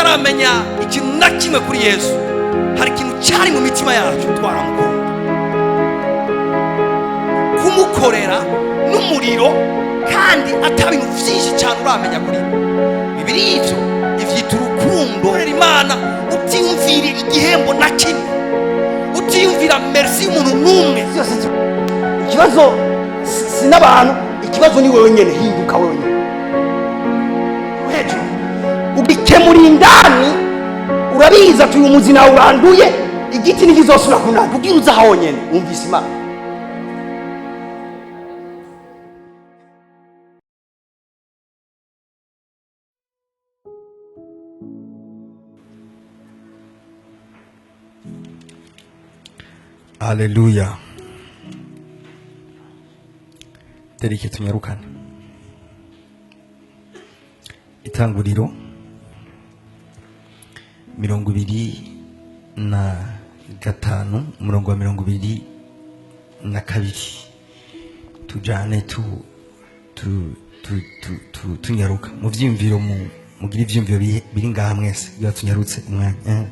Tutaramenya ikintu na kimwe kuri Yesu, hari ikintu cyari mu mitima yacu, twaramukunda. Kumukorera n'umuriro kandi ata bintu byinshi cyane uramenya kuri we. Bibiri ivyo ivyita urukundo. Korera Imana utiyumvira igihembo na kimwe, utiyumvira merci y'umuntu n'umwe. Byose ikibazo si n'abantu, ikibazo ni wewe nyene. Hinduka wewe nyene hejuru, ubikemura indani. Urabizi ati uyu muzi nawe uranduye, igiti ntikizosubira kunanda kugira uza honyene wumvise Imana. Haleluya. Tereke tunyarukane. Itanguriro 25, umurongo wa 22, tujane tu tu tu tu tu tunyaruka mu vyiyumviro, mugire ivyiyumviro biri ngaha mwese kugira tunyarutse umwanya.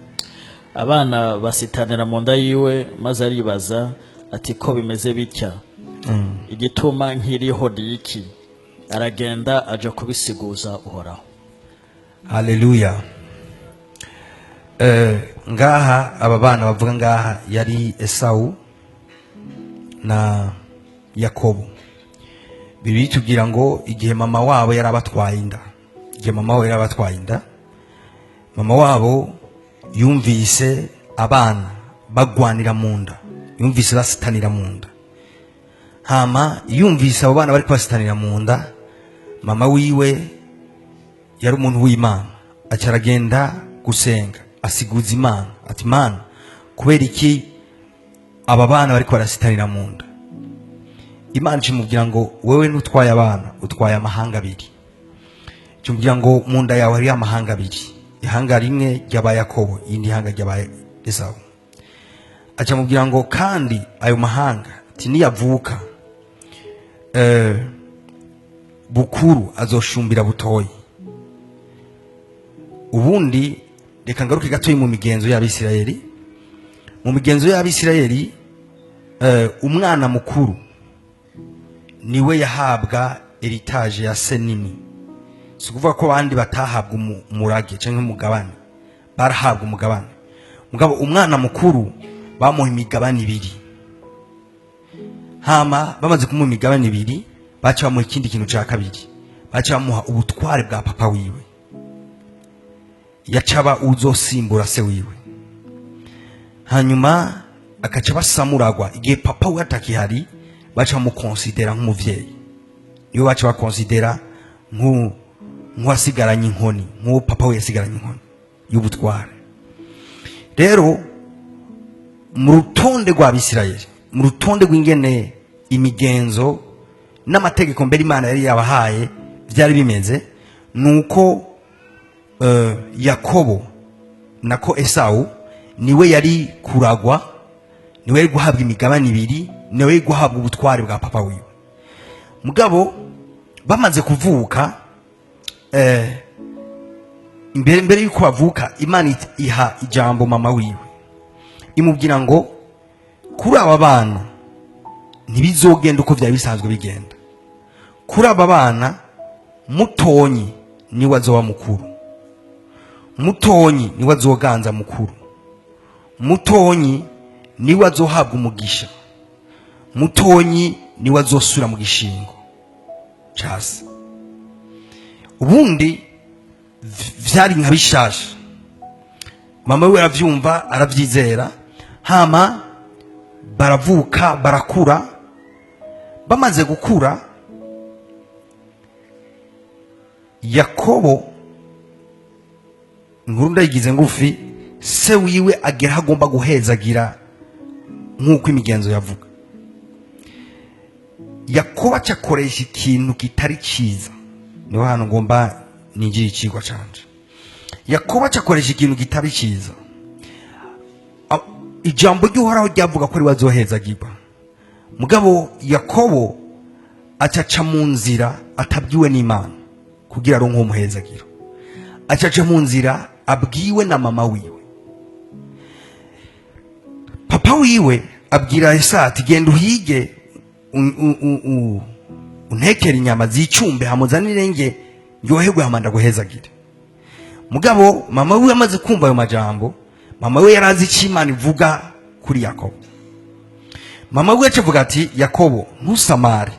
Abana basitanira mu nda yiwe, maze aribaza ati: "Ko bimeze bitya, igituma nkiriho ni iki?" Aragenda aja kubisiguza Uhoraho. Haleluya. Ngaha aba bana bavuga ngaha yari Esawu na Yakobo. Bibiliya itubwira ngo igihe mama wabo yari abatwaye inda, igihe mama wabo yari abatwaye inda, mama wabo yumvise abana bagwanira mu nda, yumvise basitanira mu nda. Hama yumvise abo bana bari basitanira mu nda, mama wiwe yari umuntu w'Imana, aca aragenda gusenga, asiguza Imana ati: "Mana, kubera iki aba bana bariko barasitanira mu nda?" Imana imubwira ngo: "Wewe ntutwaye abana, utwaye amahanga abiri." Imubwira ngo mu nda yawe hariyo amahanga abiri, ihanga rimwe ry'aba Yakobo, irindi hanga ry'aba Esawu. Aca amubwira ngo kandi ayo mahanga ati niyavuka, bukuru azoshumbira butoyi. Ubundi reka ngaruke gatoyi mu migenzo y'Abisirayeli. Mu migenzo y'Abisirayeli, umwana mukuru niwe yahabwa héritage ya se nini. Si ukuvuga ko abandi batahabwa umurage cyangwa umugabane, barahabwa umugabane, mugabo umwana mukuru bamuha imigabane ibiri. Hama bamaze kumuha imigabane ibiri, baca bamuha ikindi kintu cya kabiri, baca bamuha ubutware bwa papa wiwe, yacaba uzosimbura se wiwe. Hanyuma akaca basamuragwa igihe papa we atakihari, baca bamukonsidera nk'umuvyeyi, niwe baca bakonsidera nk'uwasigaranye inkoni, nk'uwo papa we yasigaranye inkoni y'ubutware. Rero mu rutonde rw'Abisirayeli, mu rutonde rw'ingene imigenzo n'amategeko mbere Imana yari yabahaye byari bimeze, nuko Yakobo, nako Esawu, niwe yari kuragwa, niwe yari guhabwa imigabane ibiri, niwe yari guhabwa ubutware bwa papa wiwe. Mugabo bamaze kuvuka, mbere yuko bavuka, Imana iha ijambo mama wiwe, imubwira ngo kuri aba bana ntibizogenda uko byari bisanzwe bigenda. Kuri aba bana, mutonyi niwe azoba mukuru, mutonyi niwe azoganza mukuru, mutonyi niwe azohabwa umugisha, mutonyi niwe azosubira mu gishingo case. Ubundi vyari nka bishasha. Mama we aravyumva, aravyizera. Hama baravuka, barakura. Bamaze gukura, Yakobo, inkuru ndayigize ngufi, se wiwe agera aho agomba guhezagira nk'uko imigenzo yavuga. Yakobo aca akoresha ikintu kitari cyiza. Niho hantu ngomba ninjira icigwa canje. Yakobo aca akoresha ikintu kitari cyiza. Ijambo ry'Uhoraho ryavuga ko ari we azohezagirwa, mugabo Yakobo acaca mu nzira atabwiwe n'Imana kugira aronke umuhezagiro. Acaca mu nzira Abwiwe na mama wiwe. Papa wiwe abwira Esawu ati: "Genda uhige, untekere inyama zicumbe, hamuzanire nge ndyoherwe, hama ndaguhezagire." Mugabo mama wiwe amaze kumva ayo majambo, mama we yari azi icyo Imana ivuga kuri Yakobo. Mama wiwe acavuga ati: "Yakobo, ntusamare,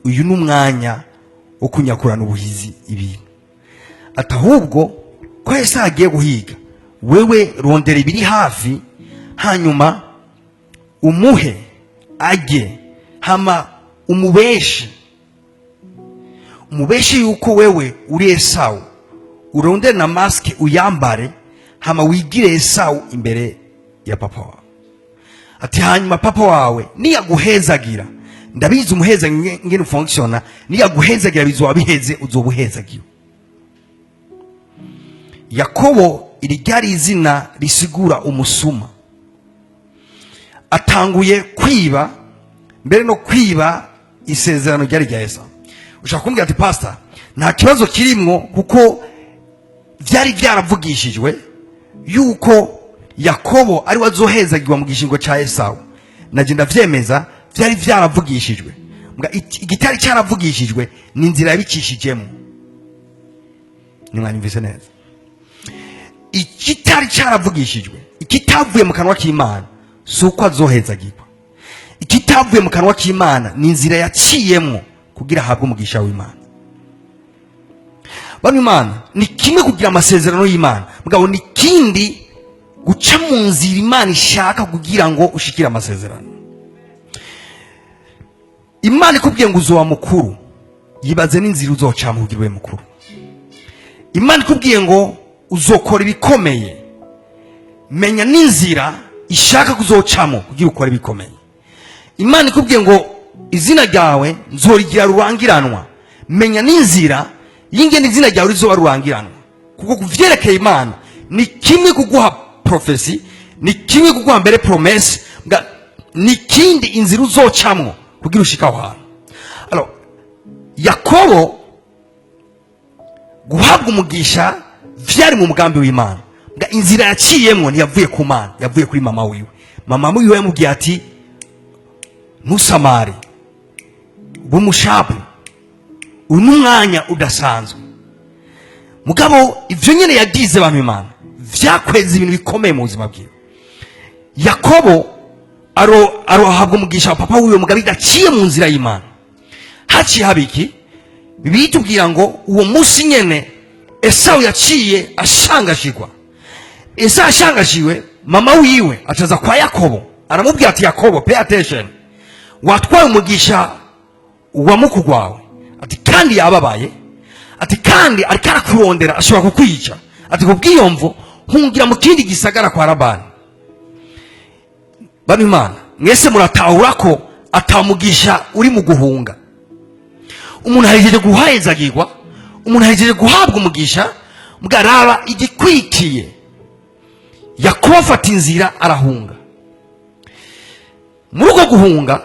uyu ni umwanya wo kunyakurana ubuhizi ibintu." Ati: "Ahubwo ko Esawu agiye guhiga, wewe rondera ibiri hafi, hanyuma umuhe ajye, hama umubeshe, umubeshe yuko wewe uri Esawu. Urondere na masque uyambare, hama wigire Esawu imbere ya papa wawe." Ati: "Hanyuma papa wawe niyaguhezagira, ndabizi umuheza ngene ufonctiona, niyaguhezagira bizoba biheze, uzoba uhezagiwe." Yakobo, iri ryari izina risigura umusuma. Atanguye kwiba, mbere no kwiba isezerano ryari rya Esawu. Ushaka kumbwira ati: "Pastor, nta kibazo kirimwo, kuko byari byaravugishijwe yuko Yakobo ari we azohezagirwa mu gishingo ca Esawu." Naje ndavyemeza, byari byaravugishijwe. Mbwa igitari cyaravugishijwe ni inzira yabicishijemo. Nimwanyumvise neza, ikitari cyaravugishijwe, ikitavuye mu kanwa k'Imana, si uko azohezagirwa. Ikitavuye mu kanwa k'Imana ni inzira yaciyemwo kugira ahabwe umugisha w'Imana. Bano Imana ni kimwe kugira amasezerano y'Imana, mugabo ni kindi guca mu nzira Imana ishaka kugira ngo ushikire amasezerano. Imana ikubwiye ngo uzoba mukuru, yibaze n'inzira uzocamo kugira ube mukuru. Imana ikubwiye ngo uzokora ibikomeye, menya n'inzira ishaka kuzocamo kugira ukore ibikomeye. Imana ikubwiye ngo izina ryawe nzorigira rurangiranwa, menya n'inzira y'ingene izina ryawe rizoba rurangiranwa. Kuko kuvyerekeye Imana ni kimwe kuguha prophétie, ni kimwe kuguha mbere promesse, ni kindi inzira uzocamwo kugira ushike aho hantu. Alors, Yakobo guhabwa umugisha vyari mu mugambi w'Imana. Mbwa inzira yaciyemwo ntiyavuye ku Mana, yavuye kuri mama wiwe. Mama wiwe yamubwiye ati: "Ntusamare, bumushapu, uyu ni umwanya udasanzwe." Mugabo ivyo nyene yagize, abantu Imana, vyakweza ibintu bikomeye mu buzima bwiwe. Yakobo arohabwa umugisha wa papa wiwe, mugabo idaciye mu nzira y'Imana. Haciye haba iki? Bibiliya itubwira ngo uwo munsi nyene Esawu yaciye ashangashirwa. Esawu ashangashiwe, mama wiwe acaza kwa Yakobo, aramubwira ati: "Yakobo, pay attention, watwaye umugisha wa mukuru wawe." Ati: "Kandi yababaye." Ati: "Kandi ariko arakurondera, ashobora kukwica." Ati: "Kubw'iyo mvo hungira mu kindi gisagara kwa Labani." Bano Imana, mwese muratahura ko atamugisha uri mu guhunga. Umuntu ahejeje guhezagirwa, umuntu ahejeje guhabwa umugisha, bwaraba igikwikiye. Yakobo afata inzira, arahunga. Muri uko guhunga,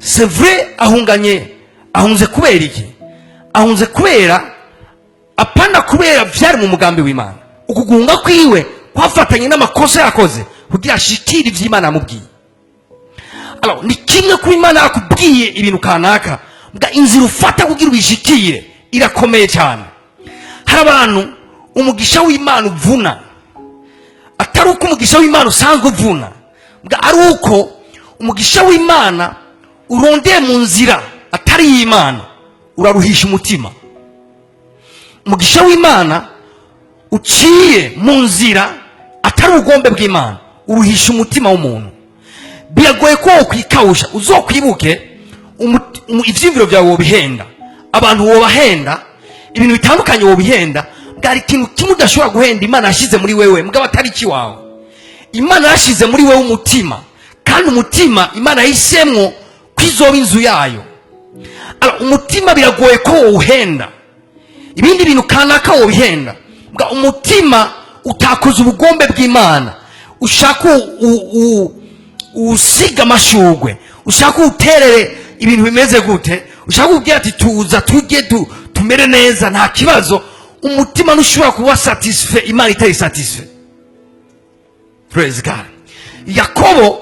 c'est vrai, ahunganye, ahunze kubera iki? Ahunze kubera, apana kubera vyari mu mugambi w'Imana. Uku guhunga kwiwe kwafatanye n'amakosa yakoze kugira ashikire ivy'Imana yamubwiye. Alors, ni kimwe kuba Imana yakubwiye ibintu kanaka, mbwa inzira ufata kugira ubishikire irakomeye cyane. Hari abantu umugisha w'Imana uvuna, atari uko umugisha w'Imana usanzwe uvuna, mbwa ari uko umugisha w'Imana urondeye mu nzira atari iy'Imana, uraruhisha umutima. Umugisha w'Imana uciye mu nzira atari ubugombe bw'Imana uruhisha umutima w'umuntu. Biragoye ko wokwikawusha. Uzokwibuke ivyiyumviro byawe wobihenda, abantu wobahenda, ibintu bitandukanye wobihenda. Bwari ikintu kimwe udashobora guhenda, Imana yashyize muri wewe, mugabo atari ikiwawe. Imana yashyize muri wewe umutima, kandi umutima Imana yahisemwo ko izoba inzu yayo. Alors, umutima biragoye ko wowuhenda. Ibindi bintu kanaka wobihenda, mbwa umutima utakoze ubugombe bw'Imana, ushaka usiga amashugwe, ushaka uterere ibintu bimeze gute, ushaka kubwira ati: "Tuza tujye tumere neza, nta kibazo." Umutima ntushobora kuba satisfait Imana itari satisfait. Praise God. Yakobo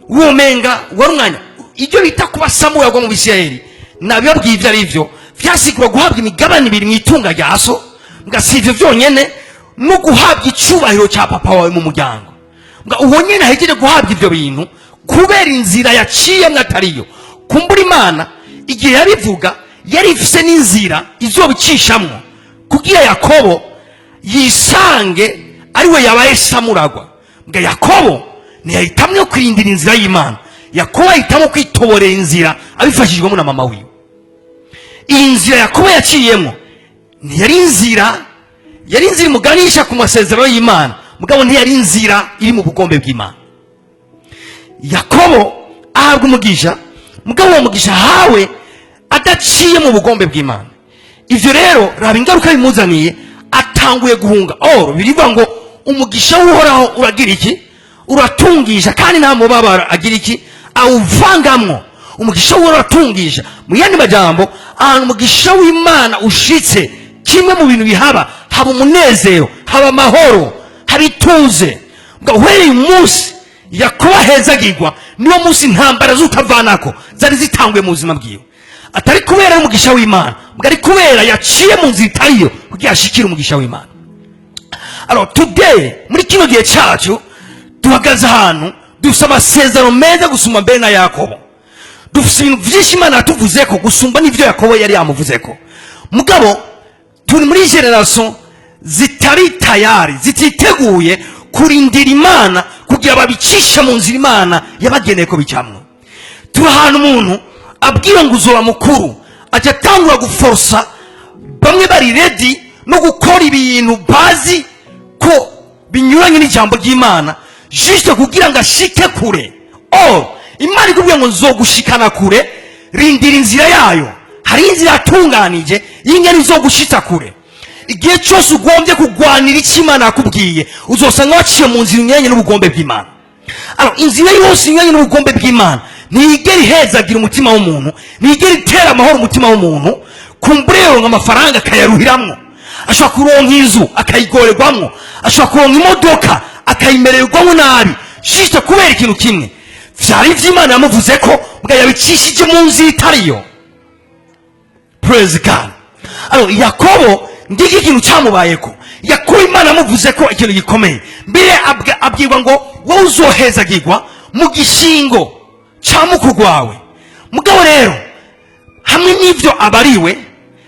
womenga wari umwanya ibyo bita kuba Samuel agwa mu Bisirayeli. Nabibabwiye ibyo ari byo byasigura guhabwa imigabane ibiri mu itunga rya so, mbwa si ibyo byonyene, no guhabwa icyubahiro cya papa wawe mu muryango. Mbwa uwo nyene ahejeje guhabwa ibyo bintu kubera inzira yaciyemwo atariyo. Kumbura Imana igihe yabivuga yari ifise n'inzira izobicishamwo kugira Yakobo yisange ariwe yabaye samuragwa. Mbwa Yakobo ntiyahitamwo kwirindira inzira y'Imana. Yakobo ahitamo kwitoborera inzira abifashijwemo na mama wiwe. Iyi nzira Yakobo yaciyemo ntiyari inzira, yari inzira imuganisha ku masezerano y'Imana, mugabo ntiyari inzira iri mu bugombe bw'Imana. Yakobo ahabwa umugisha, mugabo uwo mugisha ahawe adaciye mu bugombe bw'Imana. Ivyo rero raba ingaruka bimuzaniye, atanguye guhunga. Or birivuga ngo umugisha w'Uhoraho uragira iki? Uratungisha, kandi nta mubabaro agira iki? Awuvangamwo. Umugisha w'Uhoraho uratungisha. Mu yandi majambo, ahantu umugisha w'Imana ushitse, kimwe mu bintu bihaba, haba umunezero, haba amahoro, haba ituze. Ngo uhereye umunsi Yakobo ahezagirwa, niwo munsi intambara z'utavanako zari zitanguye mu buzima bwiwe, atari kubera umugisha w'Imana, ngo ari kubera yaciye mu nzira itariyo kugira ashikire umugisha w'Imana. Alors today, muri kino gihe cyacu, duhagaze ahantu dufite amasezerano meza gusumba mbere na Yakobo. Dufite ibintu byinshi Imana yatuvuze ko gusumba n'ibyo Yakobo yari yamuvuze ko. Mugabo turi muri génération zitari tayari, zititeguye kurindira Imana kugira babicishe mu nzira Imana yabageneye ko bicamwo. Turi ahantu umuntu abwira ngo uzoba mukuru, ajya atangura guforosa. Bamwe bari ready no gukora ibintu bazi ko binyuranye n'ijambo ry'Imana, juste kugira ngo ashike kure. Or Imana ikubwira ngo nzogushikana kure, rindira inzira yayo. Hari inzira yatunganije y'ingene izogushitsa kure. Igihe cyose ugombye kugwanira icyo Imana yakubwiye, uzosanga waciye mu nzira inyuranye n'ubugombe bw'Imana. Alors inzira yose inyuranye n'ubugombe bw'Imana ntiyigera ihezagira umutima w'umuntu, ntiyigera itera amahoro umutima w'umuntu. Kumbure yoronka amafaranga akayaruhiramwo, ashobora kuronka inzu akayigorerwamwo, ashobora kuronka imodoka akayimererwamo nabi, juste kubera ikintu kimwe: vyari ivy'Imana yamuvuze ko, mbwa yabicishije mu nzira itariyo. Praise God. Alors Yakobo ngiki ikintu cyamubayeko. Yakobo Imana yamuvuze ko ikintu gikomeye mbere, abwirwa ngo wowe uzohezagirwa mu gishingo ca mukuru wawe. Mugabo rero hamwe n'ivyo abariwe,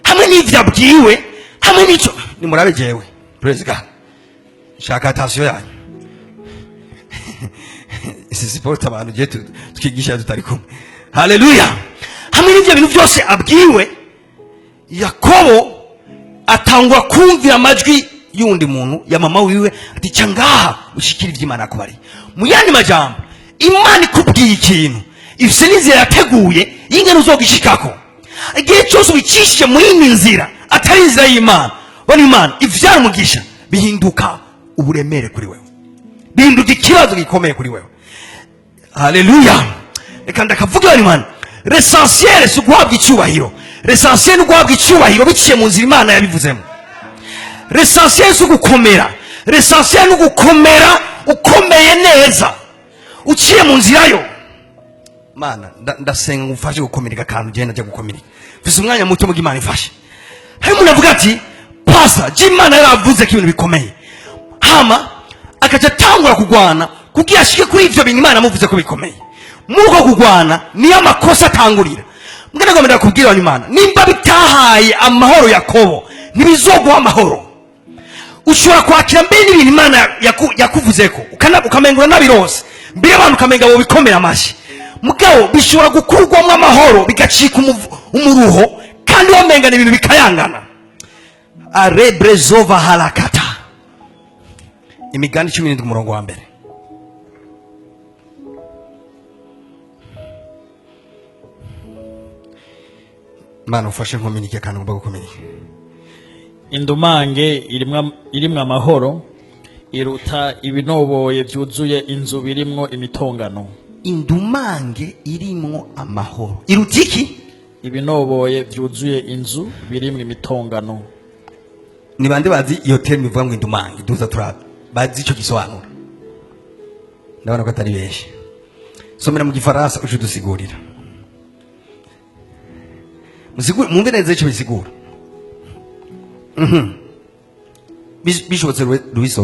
hamwe n'ivyo abwiwe, hamwe n'icyo nimurabe jewe. Praise God. Shaka attention yanyu. Isi siporo abantu je twigisha tutari kumwe. Haleluya. Hamwe n'ivyo bintu byose abwiwe, Yakobo atangwa kumvira amajwi y'undi muntu, ya mama wiwe, ati ca ngaha ushikira ivyo Imana yakubariye. Mu yandi majambo, Imana ikubwiye ikintu, ifise n'inzira yateguye y'ingene uzogishikako. Igihe cyose ubicishije mu yindi nzira atari inzira y'Imana, bona Imana ivyara umugisha bihinduka uburemere kuri wewe, bihinduka ikibazo gikomeye kuri wewe. Haleluya. Reka ndakavuga Imana, l'essentiel si uguhabwa icyubahiro, l'essentiel ni uguhabwa icyubahiro biciye mu nzira Imana yabivuzemo. L'essentiel si ugukomera, l'essentiel ni ugukomera ukomeye neza uciye mu nzira yo Mana. Ndasenga ngo umfashe gukomereka akantu ugenda ajya gukomereka. Mfise umwanya muto, muga Imana ifashe. Hari umuntu avuga ati: "Pastor, je Imana yaravuze ko ibintu bikomeye," hama akaca atangura kugwana kugira ashike kuri ivyo bintu Imana yamuvuze ko bikomeye. Muri uko kugwana niyo amakosa atangurira. Mbwa nagomba kubwira Imana, nimba bitahaye amahoro Yakobo, ntibizoguha amahoro. Ushobora kwakira mbere n'ibintu Imana yakuvuzeko, ukamenga uranabirose mbere, abantu ukamenga bo bikomera amashyi, mugabo bishobora gukurwamo amahoro, bigacika umuruho, kandi wamengana ibintu bikayangana. Arebrezova harakata. Imigani 17, umurongo wa mbere. Imana ufashe nkominike kandi ngomba gukominika. Indumange irimwo amahoro iruta ibinoboye byuzuye inzu birimwo imitongano. Indumange irimwo amahoro iruta iki? Ibinoboye byuzuye inzu birimwo imitongano. Ni bande bazi iyo terme ivuga ngo indumange? Duza turabe bazi icyo gisobanura. Ndabona ko atari benshi. Somera mu Gifaransa, uje udusigurira. Musigure, mwumve neza icyo bisigura. Bishobotse Louis.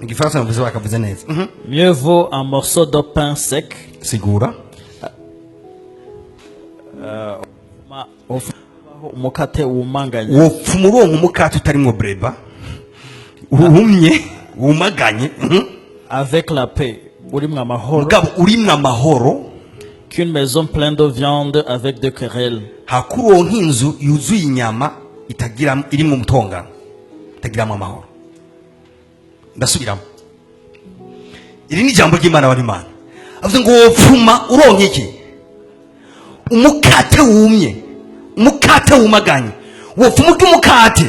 Mu Gifaransa bavuze, bakavuze neza. Mieux vaut un morceau de pain sec Sigura. Umukate wumanganye. Wopfa umurongo umukate utarimwo breba, wumye, wumaganye. Avec la paix, urimwo amahoro, Mugabo urimwo amahoro, qu'une maison pleine de viande avec des querelles. Hakuronka inzu yuzuye inyama itagira, irimwo umutongano, itagiramo amahoro. Ndasubiramo, iri ni ijambo ry'Imana. Wari Imana avuze ngo wopfuma uronka iki? Umukate wumye, umukate wumaganye. Wopfuma urya umukate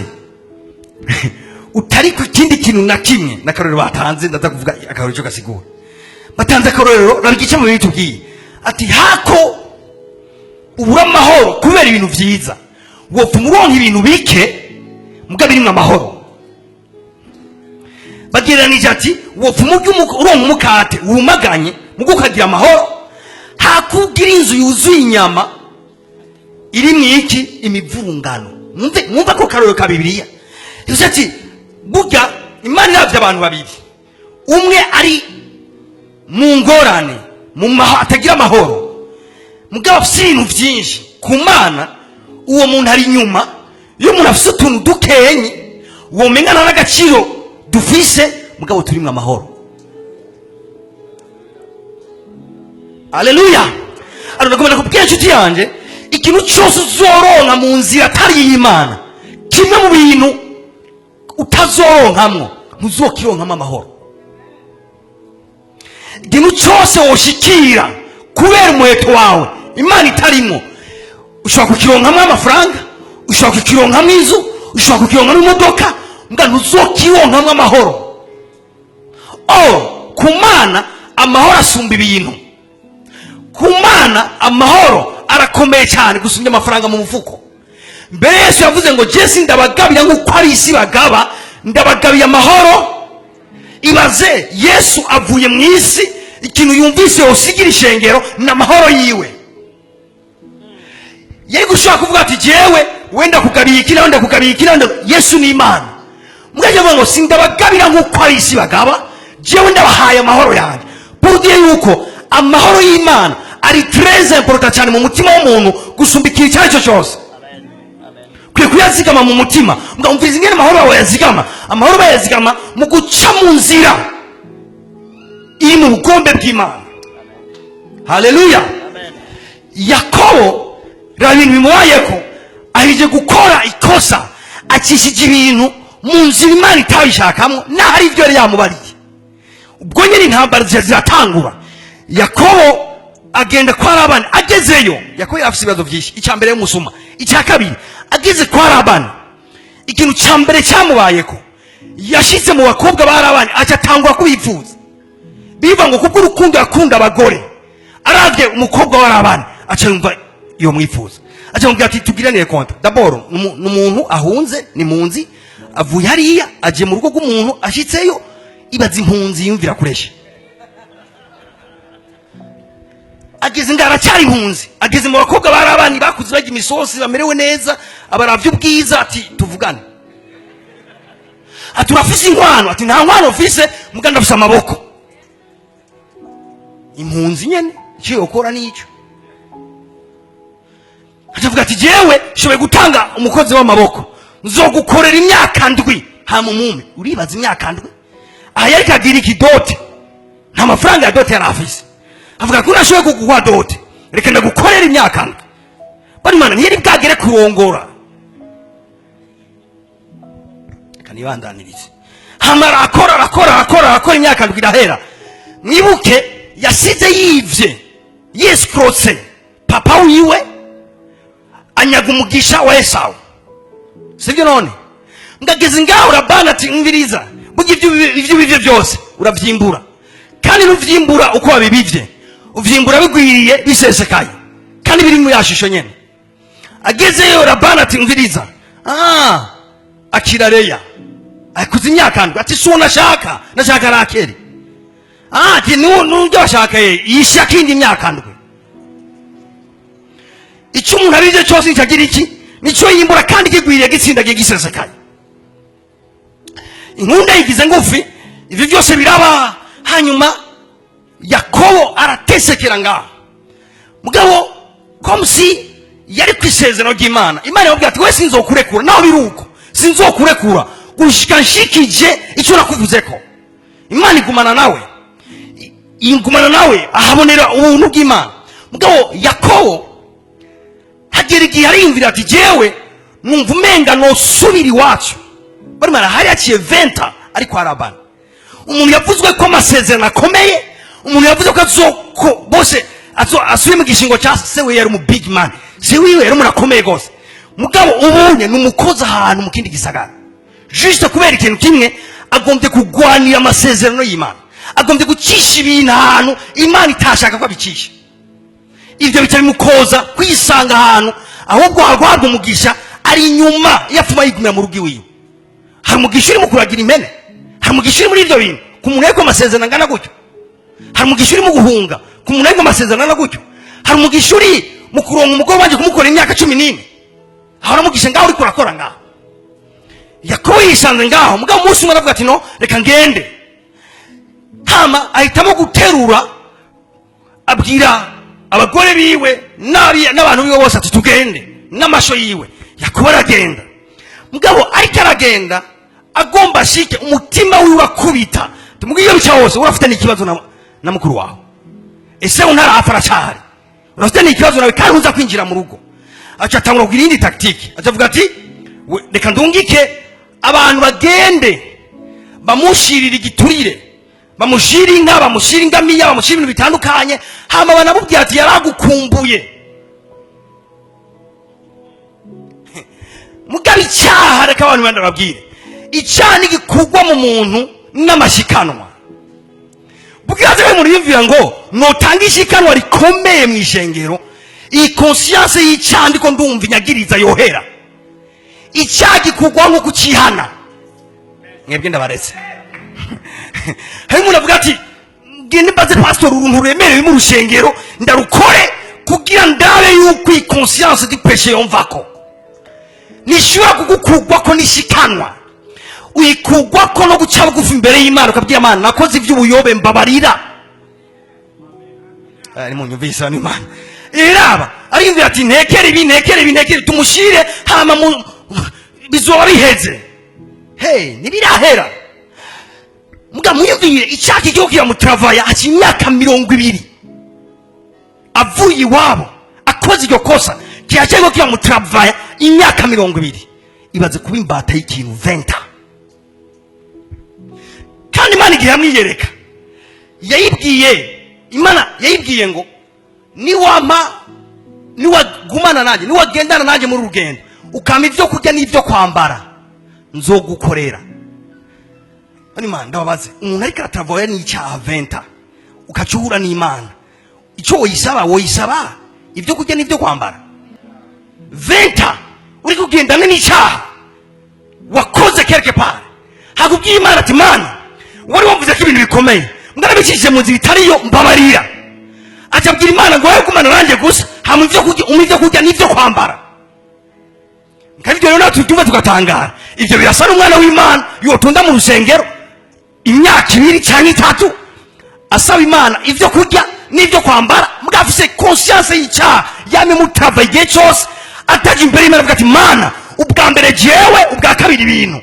utari ku kindi kintu na kimwe. N'akarorero batanze, ndaza kuvuga akarorero icyo gasigura. Batanze akarorero, raba igice mu bintu tubwiye, ati hako ubura amahoro kubera ibintu vyiza, wopfuma uronka ibintu bike mugabo birimwo amahoro. Bagereranije ati wopfuma urya uronka umukate wumaganye mugo ukagira amahoro, hakugira inzu yuzuye inyama irimwo iki? Imivurungano. Mwumve, mwumve ko karorero ka Bibiliya bivuze ati burya Imana iravye abantu babiri, umwe ari mu ngorane, mu atagira amahoro, mugabo afise ibintu vyinshi, ku Mana uwo muntu ari inyuma iyo umuntu afise utuntu dukenye womengana n'agaciro dufise, mugabo turimwo amahoro. Aleluya! Ariko kubwira inshuti yanje, ikintu cyose uzoronka mu nzira atari iy'Imana, kimwe mu bintu utazoronkamwo, ntuzokironkamo amahoro. Ikintu cyose woshikira kubera umuheto wawe Imana itarimwo, ushobora kukironkamo amafaranga, ushobora kukironkamo inzu, ushobora kukironkamo imodoka, mbwa ntuzokironkamo amahoro. Oh, ku Mana amahoro asumba ibintu. Ku Mana amahoro arakomeye cyane gusumbya amafaranga mu mufuko. Mbere Yesu yavuze ngo jesi ndabagabira nk'uko ari isi bagaba, ndabagabiye amahoro. Ibaze, Yesu avuye mu isi, ikintu yumvise yosigira ishengero ni amahoro yiwe. Yari gushobora kuvuga ati jewe wenda kugabiye iki, nawe ndakugabiye iki, nawe Yesu ni Imana. Mugajya avuga ngo sindabagabira nk'uko ari isi bagaba, jewe ndabahaye amahoro yanjye. Pour yuko amahoro y'Imana ari très important cyane mu mutima w'umuntu gusumba ikintu icyo ari cyo cyose. Kwiye kuyazigama mu mutima. Umviriza ingene amahoro yawe yazigama. Amahoro bayazigama mu guca mu nzira iri mu bugombe bw'Imana. Haleluya! Yakobo, reba ibintu bimubayeko. Ahejeje gukora ikosa, akishije ibintu mu nzira Imana itabishakamo, naho ari ibyo yari yamubariye. Ubwo nyine intambara ziratangura. Yakobo agenda kwa Labani. Agezeyo, Yakobo yari afite ibibazo byinshi. Icya mbere y'umusuma, icya kabiri, ageze kwa Labani, ikintu cya mbere cyamubayeko, yashitse mu bakobwa ba Labani, aca atangura kubifuza. Biva ngo kubw'urukundo yakunda abagore, aravye umukobwa wa Labani aca yumva iyo mwifuza, aca yumva ati tugiranire contrat. D'abord ni umuntu ahunze, ni mpunzi, avuye hariya agiye mu rugo rw'umuntu. Ashitseyo, ibaza impunzi yumvira kuresha. Ageze ngo aracyari impunzi, ageze mu bakobwa ba Labani bakuze barya imisosi, bamerewe neza, abaravye ubwiza, ati tuvugane. Ati urafise inkwano? Ati nta nkwano ufise, muga ndafise amaboko. Impunzi nyene icyo yokora nicyo. Acavuga ati jewe shoboye gutanga umukozi w'amaboko, nzogukorera imyaka 7 hama umume. Uribaza imyaka 7? Aha yariko agira iki? Dot. Nta mafaranga ya dot yari afise. Avuga ko nashoboye kuguha dot, reka ndagukorera imyaka 7. Bari Mana ntiyari bwagere kurongora. Reka nibandanirize. Hama arakora, arakora, arakora, arakora, imyaka 7 irahera. Mwibuke yasize yivye, yescrotse papa wiwe, anyaga umugisha wa Esawu, sibyo? None ngageze ngaho, Labani ati umviriza, burya ibyo ubivye byose uravyimbura, kandi nuvyimbura uko wabibivye, uvyimbura bigwiriye, bisesekaye. Kandi biri muri ya shusho nyene. Agezeyo, Labani ati: "Umviriza." Akira Leya, akuze imyaka 7. Ati: "Si nashaka, nashaka Rakeli." Ati: "Nubyo bashaka." Ye yishaka indi myaka 7. Icyo umuntu abize cyose nicyagira iki, nicyo yimbura, kandi kigwiriye, gitsindagiye, gisesekaye. Inkunda yigize ngufi. Ibyo byose biraba, hanyuma Yakobo aratesekera ngaho. Mugabo comme si yari ku isezerano ry'Imana, Imana yamubwira ati: "We, sinzokurekura naho biri uko, sinzokurekura gushika nshikije icyo nakuvuze." Ko Imana igumana nawe, igumana nawe, ahabonera ubuntu bw'Imana. Mugabo Yakobo hagera igihe ariyumvira ati: "Jewe numva umenga nosubira iwacu." Barimo hari haciye 20, ariko arabana umuntu yavuzwe ko amasezerano akomeye, umuntu yavuze ko azoko bose asubiye mu gishingo cya se we. Yari umu big man, se wiwe yari umuntu akomeye rwose. Mugabo ubunye ni umukozi ahantu mu kindi gisagara, juste kubera ikintu kimwe: agombye kugwanira amasezerano y'Imana, agombye gucisha ibintu ahantu Imana itashaka ko abicisha. Ibyo bica bimukoza kwisanga ahantu ahubwo haguhabwa umugisha ari inyuma. Iyo apfuma yigumira mu rugo iwiwe, hari umugisha urimo kuragira impene? Hari umugisha uri muri ibyo bintu ku muntu ariko amasezerano angana gutyo? Hari umugisha urimo guhunga ku muntu ariko amasezerano angana gutyo? Hari umugisha uri mu kuronka umugore wanjye kumukora imyaka 14? Hari umugisha ngaho uriko urakora ngaho? Yakobo yisanze ngaho. Mugabo umunsi umwe aravuga ati: "No, reka ngende." Hama ahitamo guterura, abwira abagore biwe n'abantu biwe bose ati: "Tugende n'amasho yiwe." Yakobo aragenda. Mugabo ariko aragenda, agomba ashike, umutima wiwe urakubita. Tumubwiye, iyo bica hose urafite n'ikibazo na mukuru wawe ese ntarapfa, aracahari, urafite n'ikibazo nawe kandi uza kwinjira mu rugo. Aca atangura kugira iyindi tactique, aca avuga ati: "Reka ndungike abantu bagende bamushirira igiturire, bamushira inka, bamushira ingamiya, bamushira ibintu bitandukanye." Hama banamubwira ati: "Yaragukumbuye." Mugabo icyaha, reka abantu bandi babwire, icyaha ntigikugwa mu muntu n'amashikanwa. Bwaze we umuntu yumvira ngo notanga ishikanwa rikomeye mu ishengero, iyi conscience y'icyaha ndiko ndumva inyagiriza yohera. Icyaha gikugwa nko kucihana. Mwebwe ndabaretse. Hari umuntu avuga ati: "Ngende mbaze pastor uruntu ruremerewe mu rushengero, ndarukore kugira ndabe yuko iyi conscience du péché yomvako." Nishobora kugukugwa ko nishikanwa, uyikugwa ko no guca bugufi imbere y'Imana, ukabwira Imana: "Nakoze iby'ubuyobe, mbabarira." Ni munyumvise n'Imana iraba ariyumvira ati: "Ntekere ibi, ntekere ibi, ntekere, tumushire, hama bizoba biheze." Hey, ntibirahera. Muga muyumvire, icyaha kigiye kiramuturavaya haciye imyaka 20 avuye iwabo, akoze iryo kosa, kiracyariko kiramuturavaya imyaka 20. Ibaze kuba imbata y'ikintu 20. Kandi Imana igihe yamwiyereka, yayibwiye, Imana yayibwiye ngo: "Niwampa, niwagumana nanjye, niwagendana nanjye muri rugendo, ukampa ibyo kurya n'ibyo kwambara, nzogukorera." Hano Imana, ndababaze, umuntu ariko aratavoya n'icyaha 20, ukaca uhura n'Imana, icyo woyisaba, woyisaba ibyo kurya n'ibyo kwambara? 20 uri kugendana n'icyaha wakoze quelque part, hakubwiye Imana ati: "Mana, wari wavuze ko ibintu bikomeye, mwarabicishije mu nzira itariyo, mbabarira." Acabwira Imana ngo: "Wowe gumana nanjye gusa, hama ibyo kurya, umpa ibyo kurya n'ibyo kwambara." Kandi ibyo rero natwe tubyumva tugatangara. Ibyo birasa n'umwana w'Imana yotunda mu rusengero imyaka 2 cyangwa 3 asaba Imana ibyo kurya n'ibyo kwambara, mbwa afise conscience y'icyaha yamye mutava igihe cyose, atajya imbere y'Imana avuga ati: "Mana, ubwa mbere jewe, ubwa kabiri ibintu."